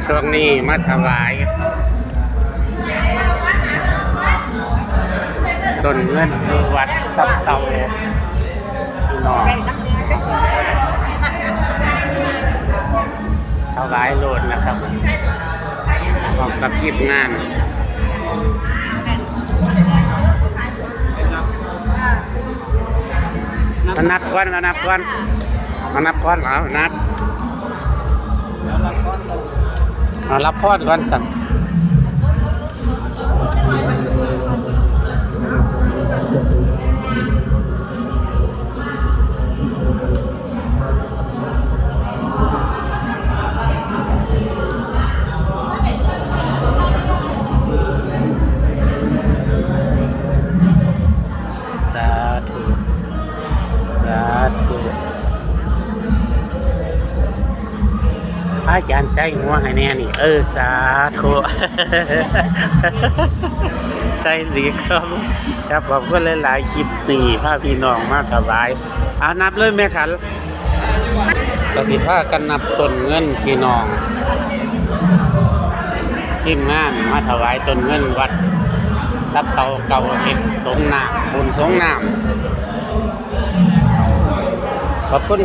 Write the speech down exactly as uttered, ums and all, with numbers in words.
ช่วงนี้มาถวายต้นเงินอยู่วัดตับเต่าพี่น้อง ถวายโลดนะครับ พร้อมกับทีมงาน มานับก่อน มานับก่อน มานับก่อน เอานับ เอารับพรก่อนสั่น สาธุ สาธุ พระอาจารย์ใส่หัวให้แน่นี่ เออ สาธุ ใส่หลีกครับ ครับ ขอบคุณหลายๆ คลิปสี่พาพี่น้องมาถวาย เอานับเลยแม่ขัน ก็สิพากันนับต้นเงินพี่น้อง ทีมงานมาถวายต้นเงินวัดตับเต่าเก่า เฮ็ดสงน้ำ บุญสงน้ำ ขอบคุณ